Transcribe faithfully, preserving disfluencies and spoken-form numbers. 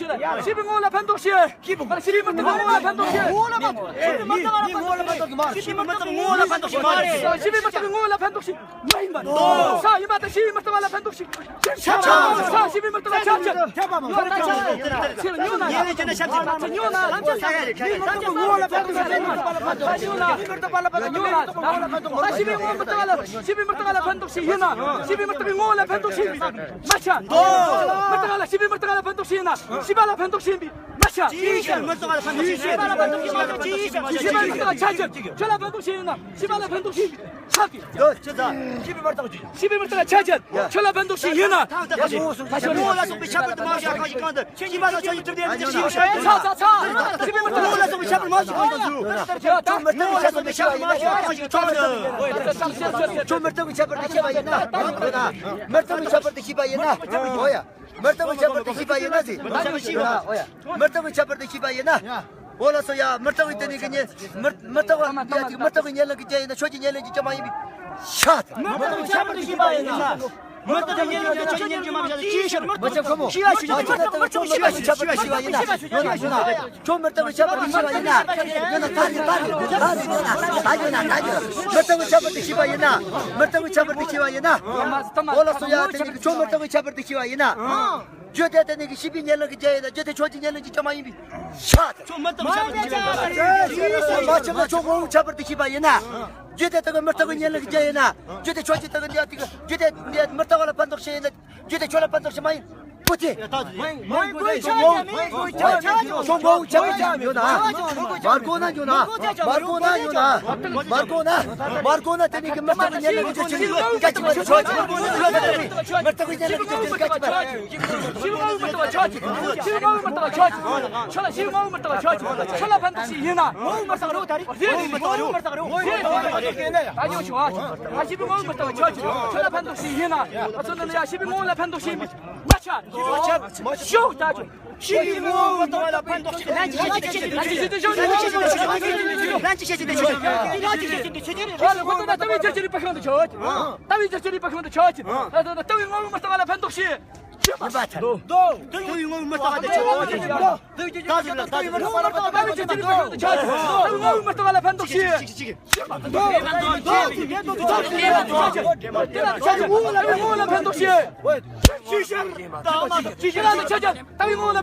བྱེད། བྱིས་པའི་ངོ་བོ་ལ་ཕན་ཐོགས་བྱེད། བྱིས་པའི་མི་རྟག་པའི་ངོ་བོ་ལ་ཕན་ཐོགས་བྱེད། བྱིས་པའི་མི་རྟག་པའི་ངོ་བོ་ལ་ཕན་ཐོགས་བྱེད། མ་རེད། བྱིས་པའི་མི་རྟག་པའི་ངོ་བོ་ལ་ཕན་ཐོགས་བྱེད། མ་ཡིན་པ། ས་ཡིན་པ་དང་བྱིས་པའི་མི་རྟག་པ་ལ་ཕན་ཐོགས་བྱེད། ས་བྱིས་པའི་མི་རྟག་པ་ཆ་བྱེད། ཉོ་ན་ཆ་བྱེད། ཉོ་ན་ཆ་བྱེད། ཉོ་ན་ཆ་བྱེད། ཉོ་ན་ཆ་བྱེད། ད་བྱིས་པའི་ངོ་བོ་མི་རྟག་པ་ལ་བྱིས་པའི་མི་རྟག་པ་ལ་ཕན་ཐོགས་བྱེད་ཡིན་ན། བྱིས་པའི་མི་རྟག་པའི་ངོ་བོ་ལ་ཕན་ཐོགས་བྱེད་ཡིན་ན། མ་ཆ། མི་རྟག་པ་ལ་བྱིས་པའི་མི་རྟག་པ་ལ་ཕན་ཐོགས་བྱེད་ཡིན་ན། བྱིས་པ་ལ་ཕན་ཐོགས་བྱེད་ཡིན་པས། མ་ཆ། ཅི་ཡིན་ཤར་མི་གཙང་བ་ལ་ཕན་ཐོགས་ཤིག་བྱིས་པ་ལ་ཕན་ཐོགས་ཤིག་བྱིས་པ་ལ་ཕན་ཐོགས་ཤིག་ཁྱོད་ལ་ཕན་ཐོགས་ཤིག་ཡིན་ན་བྱིས་པ་ལ་ཕན་ཐོགས་ཤིག་ཆགས་ཀྱི། ཡོད་ཅི་ཙམ་བྱིས་པའི་མི་རྟག་ཅི་བྱིས་པའི་མི་རྟག་ཆ་ཅན་ཁྱོད་ལ་ཕན་ཐོགས་ཤིག་ཡིན་ན། ད་ཤོག་ངོ་ལ་སོགས་པའི་ཁྱད་པར་དུ་མ་ཞིག་གང་ཞིག་གང་དུ་བྱིས་པ་ལ་ཆ་ཡི་གྲུབ་དེ་ཡང་ཅི་ཞིག་ཆགས་ཆགས་ཆགས་བྱིས་པའི་མི་རྟག་ངོ་ལ་སོགས་པའི་ཁྱད་པར་མ་ཞིག་གང་དུ་ཟུག་ཁྱོད་མི་རྟག་ངོ་ལ་སོགས་པའི་ཁྱད་པར་མ་ཞིག་གང་ཞིག་ཆགས་ཀྱི། ཁྱོད་མི་རྟག་པའི་ཁྱད་པར་དུ་བྱིས་པ་ཡིན་ན། མི་རྟག་པའི་ཁྱད་པར་དུ་བྱིས་པ་ཡིན་ན། འོ་ཡ། མི་རྟག་པའི་ཁྱད་པར་དུ་བྱིས་པ་ཡིན་ན་ཟེར། མི་རྟག་པའི་ཁྱད་པར་དུ་བྱིས་པ་ཡིན་ན། འོ་ལགས་སོ་ཡ། མི་རྟག་པའི་དེ་ནི་གི་ཉེ། མི་མི་རྟག་པ་ཡ་དེ་མི་རྟག་པའི་ཉེར་ལེན་གྱི་རྒྱུ་ཡིན་ན་ཆོས་ཀྱི་ཉེར་ལེན་གྱི་རྒྱུ་མ་ཡིན་པའི་ཤ་ཚ། མི་རྟག་པའི་ཁྱད་པར་དུ་བྱིས་པ་ཡིན་ན། མི་རྟག་པའི་ཉེར་ལེན་གྱི་ཆོས་ཀྱི་ཉེར་ལེན་གྱི་མ་བྱ་ཅི་ཤར་མི་རྟག་པའི་ཁྱད་པར་དུ་བྱིས་པ་ཡིན་ན། ཁྱོད་མི་རྟག་པའི་ཁྱད་པར་དུ་བྱིས་པ་ཡིན་ན། ཡོད་ན་ད་རེད་ད་རེད་ད་རེད་ཡོད་ན་ད་ཡོད་ན་ད་ཡོད། མི་རྟག་པའི་ཁྱད་པར་དུ་བྱིས་པ་ཡིན་ན། མི་རྟག་པའི་ཁྱད་པར་དུ་བྱིས་པ་ཡིན་ན། འོ་ལགས་སོ་ཡ། དེ་ནི་གི་ཁྱོད་མི་རྟག་པའི་ཁྱད་པར་དུ་བྱིས་པ་ཡིན་ན། རྒྱུ་དེ་དེ་ནི་གི་བྱིས་པའི་ཉེར་ལེན་གྱི་རྒྱུ་ཡིན་ན་རྒྱུ་དེ་ཆོས་ཀྱི་ཉེར་ལེན་གྱི་རྒྱུ་མ་ཡིན་པའི་ཤ་ཚ། ཁྱོད་མི་རྟག་པའི་ཁྱད་པར་དུ་བྱིས་པ་ཡིན་ན། མ་ཆགས་ན་ཁྱོད་ངོ་བོའི་ཁྱད་པར་དུ་བྱིས་པ་ཡིན་ན། རྒྱུ་དེ་དེ་གི་མི་རྟག་པའི་ཉེར་ལེན་གྱི་རྒྱུ་ཡིན་ན། རྒྱུ་དེ་ཆོས་ཀྱི་དེ་གི་འདི་དེ་གི་རྒྱུ་དེ་འདི་མི་རྟག་པ་ལ་ཕན་ཐོགས་ཤིག་ཡིན་ན། རྒྱུ་དེ་ཁྱོད་ལ་ཕན་ཐོགས་ཤིག་མ་ཡིན། པོ་ཏི། ཁྱོད་ངོ་བོའི་ཁྱད་པར་ཅན་ཡོད་ན། མར་གོ་ན་ཡོད་ན། མར་གོ་ན་ཡོད་ན། མར་གོ་ན། མར་གོ་ན་དེ་ནི་གི་མི་རྟག་པའི་ཉེར་ལེན་གྱི་རྒྱུ་ཆོས་ཀྱི་སྐད་ཅིག་མ་ཆོས་ཀྱི་མི་རྟག་པའི་ཉེར་ལེན་གྱི་རྒྱུ་ཆོས་སྐད་ཅིག་མ། བྱིས་པའི་ངོ་བོའི་མི་རྟག་པ་ཆོས་ཀྱི། བྱིས་པའི་ངོ་བོའི་མི་རྟག་པ་ཆོས་ཀྱི། ཁྱོད་ལ་བྱིས་པའི་ངོ་བོའི་མི་རྟག་པ་ཆོས་ཀྱི། ཁྱོད་ལ་ཕན་ཐོགས་ཤིག་ཡིན་ན། ངོ་བོའི་མི་རྟག་རེད་ད་རེད། ངོ་བོའི་མི་རྟག་རེད། ད་ཉོ་ཆུང་ཨ། ད་བྱིས་པའི་ངོ་བོའི་མི་རྟག་པ་ཆོས་ཀྱི། ཁྱོད་ལ་ཕན་ཐོགས་ཤིག་ཡིན་ན། ང་ཚོ་འདི་ནས་ཡ་བྱིས་པའི་ངོ་བོ་ལ་ཕན་ཐོགས་ཤིག་ཡིན་པས། མ་ཆགས། ཤོག་ད་ཆོག་བྱིས་པའི་ངོ་བོའི་མི་རྟག་པ་ལ་ཕན་ཐོགས་ཤིག་ལན་ཅི་བྱེད་ཅི་བྱེད་ཅི་བྱེད་ཅི་བྱེད་ཅི་བྱེད་ལན་ཅི་བྱེད་ཅི་བྱེད་ཅི་བྱེད་ཅི་བྱེད་ཅི་བྱེད། ལྟ་བའི་ཆ་ཅི་རིག་པ་གང་དུ་ཆོག་ལྟ་བའི་ཆ་ཅི་རིག་པ་གང་དུ་ཆོག་ལྟ་བའི་ངོ་བོའི་མི་རྟག་པ་ལ་ཕན་ཐོགས་ཤིག་ཡིན་པ་ཆ་ལོ། ལྟ་བའི་ངོ་བོའི་མི་རྟག་པ་དེ་ཆོག་ད་ཟེར་ལ་ད་ཟེར་ལ། ལྟ་བའི་ཆ་ཅི་རིག་པ་གང་དུ་ཆོག་ལྟ་བའི་ངོ་བོའི་མི་རྟག་པ་ལ་ཕན་ཐོགས་ཤིག་ལྟ་བའི་ངོ་བོའི་མི་རྟག་པ་ལ་ཕན་ཐོགས་ཤིག་ལྟ་བའི་ངོ་བོ་ལ་ཕན་ཐོགས་ཤིག་ལྟ་བའི་ངོ་བོ་ལ།